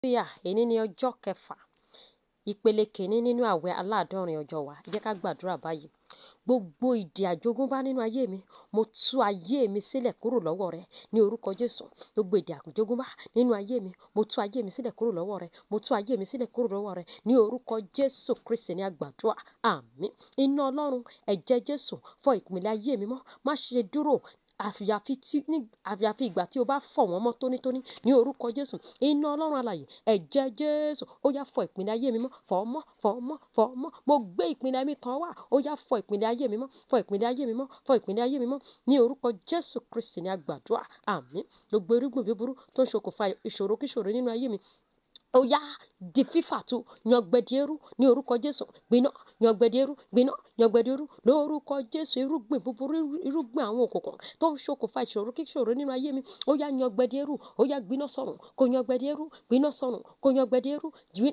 Hallelujah! Èní ni ọjọ́ kẹfà, ìpele kìíní nínú àwẹ̀ aláàdọ́rin ọjọ́ wa. Ẹ jẹ́ ká gbàdúrà báyìí. Gbogbo ìdè àjogúnbá nínú ayé mi, mo tú ayé mi sílẹ̀ kúrò lọ́wọ́ rẹ ní orúkọ Jésù. Gbogbo ìdè àjogúnbá nínú ayé mi, mo tú ayé mi sílẹ̀ kúrò lọ́wọ́ rẹ. Mo tú ayé mi sílẹ̀ kúrò lọ́wọ́ rẹ ní orúkọ Jésù Kristi ní a gbàdúrà. Àmín. Iná Ọlọ́run, ẹ̀jẹ̀ Jésù, fọ ìpìlẹ̀ ayé mi mọ́. Má ṣe dúró àyàfi tí ní àyàfi ìgbà tí o bá fọ̀ wọ́n mọ́ tónítóní ní orúkọ Jésù. Iná Ọlọ́run alààyè, ẹ̀jẹ̀ Jésù, ó yá fọ ìpìlẹ̀ ayé mi mọ́, fọ̀ mọ́, fọ̀ mọ́, fọ̀ mọ́. Mo gbé ìpìlẹ̀ mi tán wá, ó yá fọ ìpìlẹ̀ ayé mi mọ́, fọ ìpìlẹ̀ ayé mi mọ́, fọ ìpìlẹ̀ ayé mi mọ́ ní orúkọ Jésù Kristi ní a gbàdúrà. Àmín. Gbogbo irúgbìn búburú tó ń ṣokùnfà ìṣòro kíṣòro nínú ayé mi, ó yá di fífà tu, yangbẹ̀dì eérú ní orúkọ Jésù. Gbiná, yangbẹ̀dì eérú, gbiná, yangbẹ̀dì eérú lórúkọ Jésù. Irúgbìn búburú, irúgbìn àwọn òkùnkùn tó ń ṣokùnfà ìṣòro kíṣòro nínú ayé mi, ó yá yangbẹ̀dì eérú, ó yá gbiná sọnù, kó yangbẹ̀dì eérú, gbiná sọnù, kó yangbẹ̀dì eérú,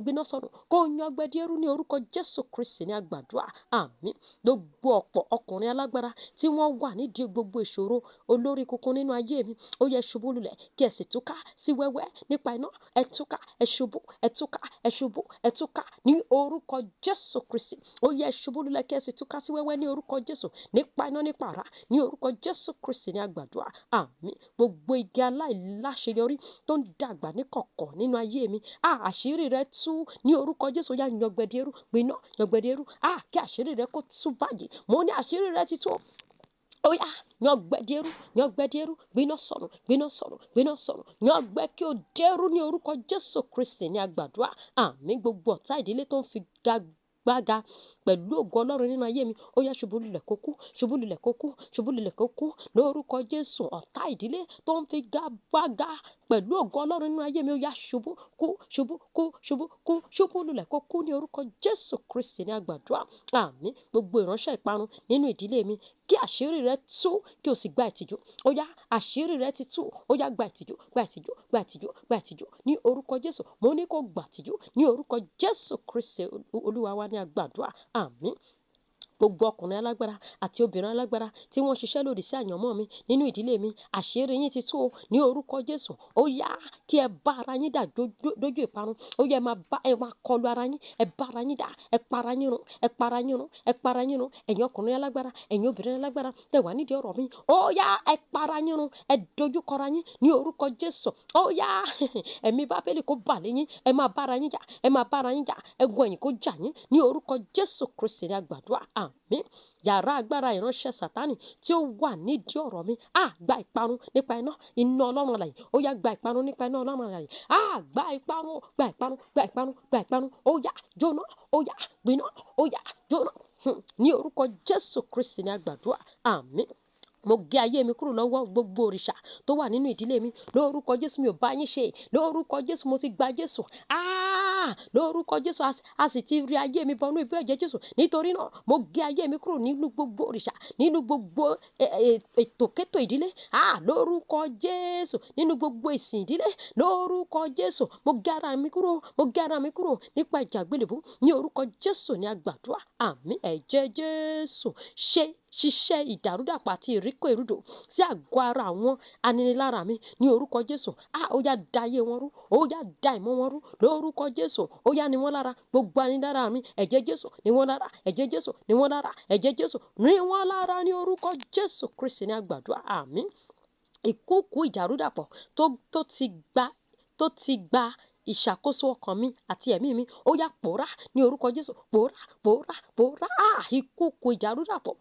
gbiná sọnù, kó yangbẹ̀dì eérú ní orúkọ Jésù Kristi ní a gbàdúrà. Àmín. Gbogbo ọ̀pọ̀ ọkùnrin alágbára tí wọ́n wà nídìí gbogbo ìṣòro olórí kunkun nínú ayé mi, ó yẹ ṣubú lulẹ̀ kí ẹ sì túká sí wẹ́wẹ́ nípa iná. Ẹ túká, ẹ ṣubú, ẹ túká, ẹ ṣubú, ẹ túká ní orúkọ Jésù Kristi. Ó yẹ ṣubú lulẹ̀ kí ẹ sì túká sí wẹ́wẹ́ ní orúkọ Jésù, nípa iná, nípa àrá, ní orúkọ Jésù Kristi ní a gbàdúrà. Àmín. Gbogbo igi aláìláṣeyọrí tó ń dàgbà ní kọ̀kọ̀ nínú ayé mi, àṣírí rẹ tú ní orúkọ Jésù. Ó yá yangbẹ̀dì eérú, gbiná, yangbẹ̀dì eérú, kí àṣírí rẹ kó tú báyìí. Mo ní àṣírí rẹ ti tú. Ó yá yangbẹ̀dì eérú, yangbẹ̀dì eérú, gbiná sọnù, gbiná sọnù, gbiná sọnù, yangbẹ́ kí ó dẹ́rú ní orúkọ Jésù Kristi ní a gbàdúrà. Àmín. Gbogbo ọ̀tá ìdílé tó ń fi gbága pẹ̀lú ògo Ọlọ́run nínú ayé mi, ó yá ṣubú lulẹ̀ kó kú, ṣubú lulẹ̀ kó kú, ṣubú lulẹ̀ kó kú lórúkọ Jésù. Ọ̀tá ìdílé tó ń fi gbága pẹ̀lú ògo Ọlọ́run nínú ayé mi, ó yá ṣubú kú, ṣubú kú, ṣubú kú, ṣubú lulẹ̀ kó kú ní orúkọ Jésù Kristi ní a gbàdúrà. Àmín. Gbogbo ìránṣẹ́ ìparun nínú ìdílé mi, kí àṣírí rẹ tú kí o sì gba ìtìjú. Ó yá àṣírí rẹ ti tú, ó yá gba ìtìjú, gba ìtìjú, gba ìtìjú, gba ìtìjú ní orúkọ Jésù. Mo ní kó gba ìtìjú ní orúkọ Jésù Kristi Olúwa wa ní a gbàdúrà. Àmín. Gbogbo ọkùnrin alágbára àti obìnrin alágbára tí wọ́n ṣiṣẹ́ lòdì sí àyànmọ́ mi nínú ìdílé mi, àṣírí yín ti tú o ní orúkọ Jésù. Ó yá kí ẹ bá ara yín dà dójú ìparun. Ó yá ẹ máa kọlu ara yín, ẹ bá ara yín dà, ẹ pa ara yín run, ẹ pa ara yín run, ẹ pa ara yín run. Ẹ̀yin ọkùnrin alágbára, ẹ̀yin obìnrin alágbára tẹ́ wà nídìí ọ̀rọ̀ mi, ó yá ẹ pa ara yín run, ẹ dojú kọra yín ní orúkọ Jésù. Ó yá ẹ̀mí Bábélì kó bà lé yín, ẹ máa bá ara yín jà, ẹ máa bá ara yín jà, ẹ̀gún ẹ̀yìn kó jà yín ní orúkọ Jésù Kristi ní a gbàdúrà. Àmín. Yàrá agbára ìránṣẹ́ Sátánì tí ó wà nídìí ọ̀rọ̀ mi, gba ìparun nípa iná, iná Ọlọ́run alààyè. Ó yá gba ìparun nípa iná Ọlọ́run alààyè. Gba ìparun, gba ìparun, gba ìparun, gba ìparun. Ó yá jóná, ó yá gbiná, ó yá jóná. Ní orúkọ Jésù Kristi ní a gbàdúrà. Àmín. Mo gé ayé mi kúrò lọ́wọ́ gbogbo òrìṣà tó wà nínú ìdílé mi. Lórúkọ Jésù mi ò bá yín ṣe. Lórúkọ Jésù mo ti gba Jésù. Lórúkọ Jésù a sì ti rí ayé mi bọnú ibú ẹ̀jẹ̀ Jésù. Nítorí náà mo gé ayé mi kúrò nínú gbogbo òrìṣà, nínú gbogbo ètòkétò ìdílé. Lórúkọ Jésù, nínú gbogbo ìsìn ìdílé. Lórúkọ Jésù mo gé ara mi kúrò, mo gé ara mi kúrò nípa ìjà àgbélébùú. Ní orúkọ Jésù ní a gbàdúrà. Àmín. Ẹ̀jẹ̀ Jésù ṣe ṣiṣẹ́ ìdàrúdàpọ̀ àti ìríkò ìrúdò sí àgọ́ ara àwọn aninilára mi ní orúkọ Jésù. Ó yá da ayé wọn rú, ó yá da ìmọ̀ wọn rú lórúkọ Jésù. Ó yá ni wọ́n lára, gbogbo aninilára mi, ẹ̀jẹ̀ Jésù ni wọ́n lára, ẹ̀jẹ̀ Jésù ni wọ́n lára, ẹ̀jẹ̀ Jésù ni wọ́n lára ní orúkọ Jésù Kristi ní a gbàdúrà. Àmín. Ìkúùkù ìdàrúdàpọ̀ tó ti gba ìṣàkóso ọkàn mi àti ẹ̀mí mi, ó yá pòórá ní orúkọ Jésù. Pòórá, pòórá, pòórá. Ìkúùkù ìdàrúdàpọ̀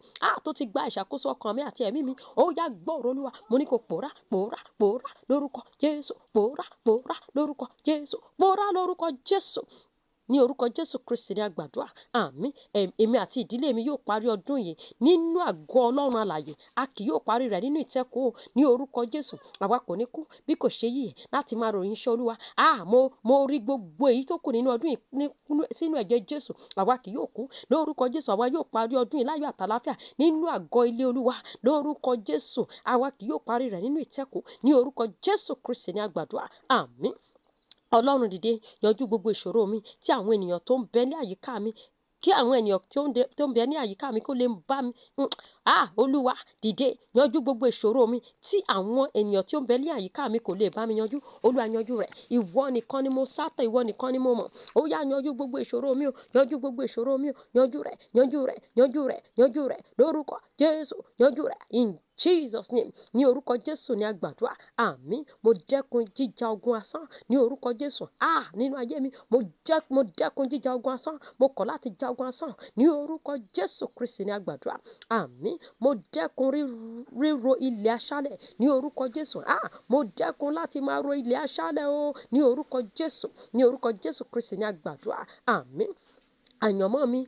tó ti gba ìṣàkóso ọkàn mi àti ẹ̀mí mi, ó yá gbọ́rọ̀ Olúwa. Mo ní kó pòórá, pòórá, pòórá lórúkọ Jésù. Pòórá, pòórá lórúkọ Jésù. Pòórá lórúkọ Jésù. Ní orúkọ Jésù Kristi ní a gbàdúrà. Àmín. Èmi àti ìdílé mi yóò parí ọdún yìí nínú àgọ́ Ọlọ́run alààyè. A kì yóò parí rẹ̀ nínú ìtẹ́kùú ní orúkọ Jésù. Àwa kò ní kú bí kò ṣe yíyè láti máa ròyìn iṣẹ́ Olúwa. Mo rí gbogbo èyí tó kù nínú ọdún yìí sínú ẹ̀jẹ̀ Jésù. Àwa kì yóò kú lórúkọ Jésù. Àwa yóò parí ọdún yìí láyọ̀ àtàlàáfíà nínú àgọ́ ilé Olúwa lórúkọ Jésù. Àwa kì yóò parí rẹ̀ nínú ìtẹ́kùú ní orúkọ Jésù Kristi ní a gbàdúrà. Àmín. Ọlọ́run dìde, yanjú gbogbo ìṣòro mi tí àwọn ènìyàn tó ń bẹ ní àyíká mi Kí àwọn ènìyàn tí ó ń bẹ ní àyíká mi kó lè bá mi. Ah! Olúwa, dìde, yanjú gbogbo ìṣòro mi tí àwọn ènìyàn tí ó ń bẹ ní àyíká mi kò lè bá mi yanjú. Olúwa, yanjú rẹ̀. Ìwọ nìkan ni mo sátọ̀, ìwọ nìkan ni mo mọ̀. Ó yá, yanjú gbogbo ìṣòro mi o. Yanjú gbogbo ìṣòro mi o. Yanjú rẹ̀, yanjú rẹ̀, yanjú rẹ̀, yanjú rẹ̀. Lórúkọ Jésù, yanjú rẹ̀. In Jesus name. Ní orúkọ Jésù ni a gbàdúrà. Àmín. Mo dẹ́kun jíjà ogun asán ní orúkọ Jésù. Ah! Nínú ayé mi, mo dẹ́kun jíjà ogun asán. Mo kọ̀ láti já ogun asán ní orúkọ Jésù Kristi ni a gbàdúrà. Àmín. Mo dẹ́kun ríro ilẹ̀ aṣálẹ̀ ní orúkọ Jésù. Ah! Mo dẹ́kun láti máa ro ilẹ̀ aṣálẹ̀ o ní orúkọ Jésù. Ní orúkọ Jésù Kristi ni a gbàdúrà. Àmín. Àyànmọ́ mi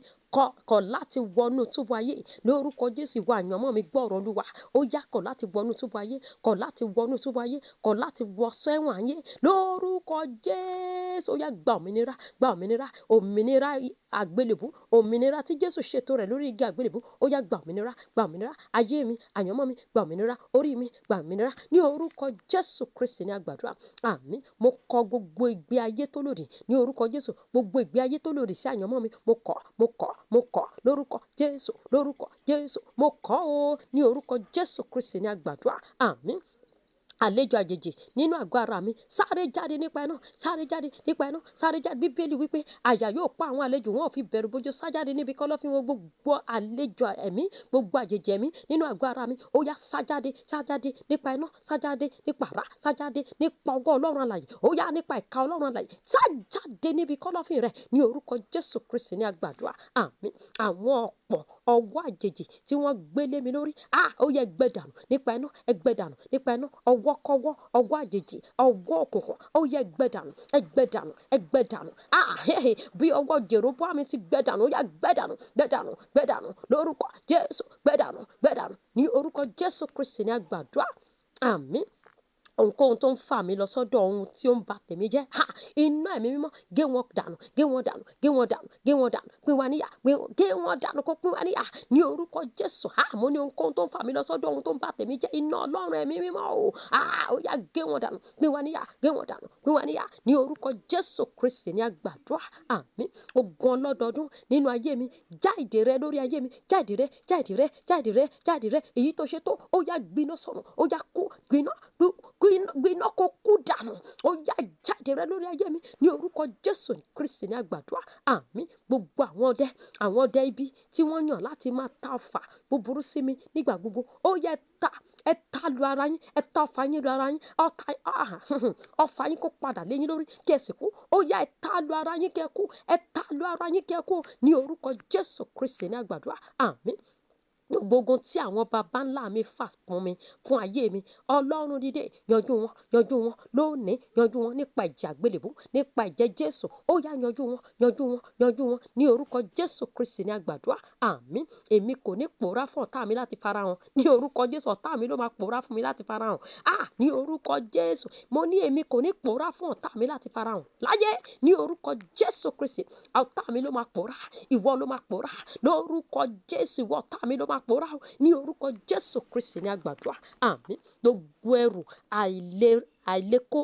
kọ̀ láti wọnú túbú ayé lórúkọ Jésù. Ìwọ àyànmọ́ mi, gbọ́ ọ̀rọ̀ Olúwa. Ó yá, kọ̀ láti wọnú túbú ayé, kọ̀ láti wọnú túbú ayé, kọ̀ láti wọ sẹ́wọ̀n ayé lórúkọ Jésù. Ó yá, gba òmìnira, gba òmìnira, òmìnira àgbélébùú, òmìnira tí Jésù ṣètò rẹ̀ lórí igi àgbélébùú. Ó yá, gba òmìnira, gba òmìnira. Ayé mi, àyànmọ́ mi, gba òmìnira. Orí mi, gba òmìnira. Ní orúkọ Jésù Kristi ni a gbàdúrà. Àmín. Mo kọ̀ gbogbo ìgbé ayé tó lòdì ní orúkọ Jésù. Gbogbo ìgbé ayé tó lòdì sí àyànmọ́ mi, mo kọ̀, mo kọ̀, mo kọ̀ lórúkọ Jésù, lórúkọ Jésù. Mo kọ̀ o ní orúkọ Jésù Kristi ni a gbàdúrà. Àmín. Àlejò àjèjì nínú àgọ́ ara mi, sáré jáde nípa iná, sáré jáde nípa iná, sáré jáde. Bíbélì wípé àyà yóò pa àwọn àlejò, wọn ò fi bẹ̀rù bójú sá jáde níbi kọ́lọ́fín wọn. Gbogbo àlejò ẹ̀mí, gbogbo àjèjì ẹ̀mí nínú àgọ́ ara mi, ó yá, sá jáde, sá jáde nípa iná, sá jáde nípa àrá, sá jáde nípa ọwọ́ Ọlọ́run alààyè. Ó yá, nípa ìka Ọlọ́run alààyè, sá jáde níbi kọ́lọ́fín rẹ̀ ní orúkọ Jésù Kristi ní a gbàdúrà. Àmín. Àwọn ọ̀pọ̀ ọwọ́ àjèjì tí wọ́n gbé lé mi lórí, ah, ó yá, gbẹ dànù nípa iná, ẹ gbẹ dànù nípa iná. Ọwọ́kọ́wọ́, ọwọ́ àjèjì, ọwọ́ òkùnkùn, ó yá, gbẹ dànù, ẹ gbẹ dànù, ẹ gbẹ dànù. Ah, hehe, bí ọwọ́ Jeroboam ti gbẹ dànù, ó yá, gbẹ dànù, gbẹ dànù, gbẹ dànù lórúkọ Jésù, gbẹ dànù, gbẹ dànù ní orúkọ Jésù Kristi ní a gbàdúrà. Àmín. Ohunkóhun tó ń fà mí lọ sọ́dọ̀ ohun tí ó ń ba tèmi jẹ́, ha, iná ẹ̀mí mímọ́ gé wọn dànù, gé wọn dànù, gé wọn dànù, gé wọn dànù, pín wa níyà, gé wọn dànù, kó pín wa níyà ní orúkọ Jésù. Ha, mo ní ohunkóhun tó ń fà mí lọ sọ́dọ̀ ohun tó ń ba tèmi jẹ́, iná Ọlọ́run ẹ̀mí mímọ́ o, ha, ó yá, gé wọn dànù, pín wa níyà, gé wọn dànù, pín wa níyà ní orúkọ Jésù Kristi ní a gbàdúrà. Àmín. Ogun ọlọ́dọọdún nínú ayé mi, já ìdè rẹ lórí ayé mi, já ìdè rẹ, já ìdè rẹ, já ìdè rẹ, já ìdè rẹ. Èyí tó ṣe tó, ó yá, gbiná sọnù, ó yá, kó gbiná, gbiná, kó kú dànù. Ó yá, jáde rẹ lórí ayé mi ní orúkọ Jésù Kristi ní a gbàdúrà. Àmín. Gbogbo àwọn ọdẹ ibi tí wọ́n yàn láti máa ta ọfà búburú sí mi nígbà gbogbo, ó yá, ta, ẹ ta lu ara yín, ẹ ta ọfà yín lu ara yín. Ọfà yín kó padà lé yín lórí kí ẹ sì kú. Ó yá, ẹ ta lu ara yín kí ẹ kú, ẹ ta lu ara yín kí ẹ kú ní orúkọ Jésù Kristi ní a gbàdúrà. Àmín. Gbogbo ogun tí àwọn baba ńlá mi fà fún mi, fún ayé mi, Ọlọ́run dìde, yanjú wọn, yanjú wọn lónìí, yanjú wọn nípa ìjà àgbélébú, nípa ẹ̀jẹ̀ Jésù. Ó yá, yanjú wọn, yanjú wọn, yanjú wọn ní orúkọ Jésù Kristi ní a gbàdúrà. Àmín. Èmi kò ní pòórá fún ọ̀tá mi láti farahàn ní orúkọ Jésù. Ọ̀tá mi ló máa pòórá fún mi láti farahàn. Ah, ní orúkọ Jésù, mo ní èmi kò ní pòórá fún ọ̀tá mi láti farahàn láyé ní orúkọ Jésù Kristi. Ọ̀tá mi ló máa pòórá, ìwọ ló máa pòórá lórúkọ Jésù. Ìwọ ọ̀tá mi ló máa pòórá o ní orúkọ Jésù Kristi ní a gbàdúrà. Àmín. Gbogbo ẹrù àìlekó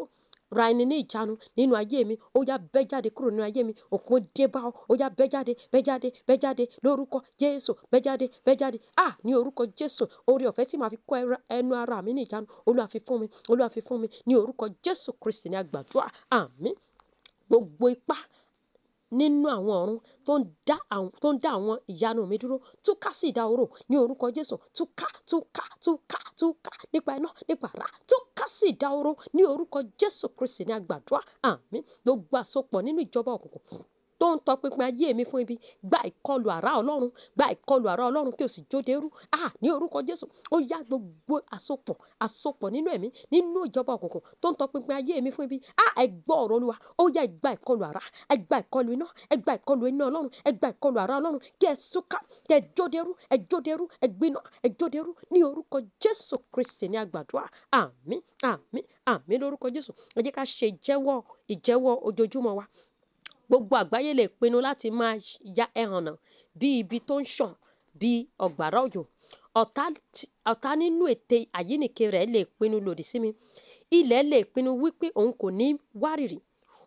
ra ẹni ní ìjánu nínú ayé mi, ó yá, bẹ́ jáde kúrò nínú ayé mi. Òkun dé bá ọ. Ó yá, bẹ́ jáde, bẹ́ jáde, bẹ́ jáde lórúkọ Jésù. Bẹ́ jáde, bẹ́ jáde, ah, ní orúkọ Jésù. Oore ọ̀fẹ́ tí màá fi kó ẹnu ara mi ní ìjánu, Olúwa fi fún mi, Olúwa fi fún mi ní orúkọ Jésù Kristi ní a gbàdúrà. Àmín. Gbogbo ipá nínú àwọn ọ̀run tó ń dá àwọn ìyanu mi dúró, túká sí ìdahoro ní orúkọ Jésù. Túká, túká, túká, túká nípa iná, nípa àrá, túká sí ìdahoro ní orúkọ Jésù Kristi ní a gbàdúrà. Àmín. Gbogbo àsopọ̀ nínú ìjọba òkùnkùn tó ń tọpinpin ayé mi fún ibi, gba ìkọlù àrá Ọlọ́run, gba ìkọlù àrá Ọlọ́run kí o sì jóde rú, ah, ní orúkọ Jésù. Ó yá, gbogbo àsopọ̀ nínú ẹ̀mí, nínú ìjọba òkùnkùn tó ń tọpinpin ayé mi fún ibi, ah, ẹ gbọ́ ọ̀rọ̀ Olúwa. Ó yá, ẹ gba ìkọlù àrá, ẹ gba ìkọlù iná, ẹ gba ìkọlù iná Ọlọ́run, ẹ gba ìkọlù àrá Ọlọ́run kí ẹ súká, kí ẹ jóde rú, ẹ jóde rú, ẹ gbiná, ẹ jóde rú ní orúkọ Jésù Kristi ní a gbàdúrà. Àmín, àmín, àmín lórúkọ Jésù. Ẹ jẹ́ ká ṣe ìjẹ́wọ́ ojoojúmọ́ wa. Gbogbo àgbáyé lè pinnu láti máa ya ẹhànnà bí ibi tó ń ṣàn bí ọ̀gbàrá òjò. Ọ̀tá nínú ète àyíníke rẹ̀ lè pinnu lòdì sí mi. Ilẹ̀ lè pinnu wípé òun kò ní wárìrì.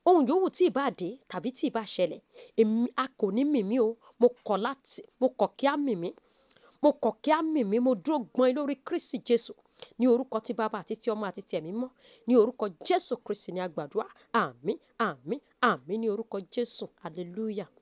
Ohun yòówù tí ì bá dé tàbí tí ì bá ṣẹlẹ̀, èmi a kò ní mì mí o. Mo kọ̀ láti, mo kọ̀ kí á mì mí. Mo kọ̀ kí á mì mí. Mo dúró gbọ́n lórí Kristi Jésù. Ní orúkọ tí Baba àti tí Ọmọ àti tí Ẹ̀mí mọ́. Ní orúkọ Jésù Kristi ni a gbàdúrà. Àmín, àmín, àmín ní orúkọ Jésù. Hallelujah.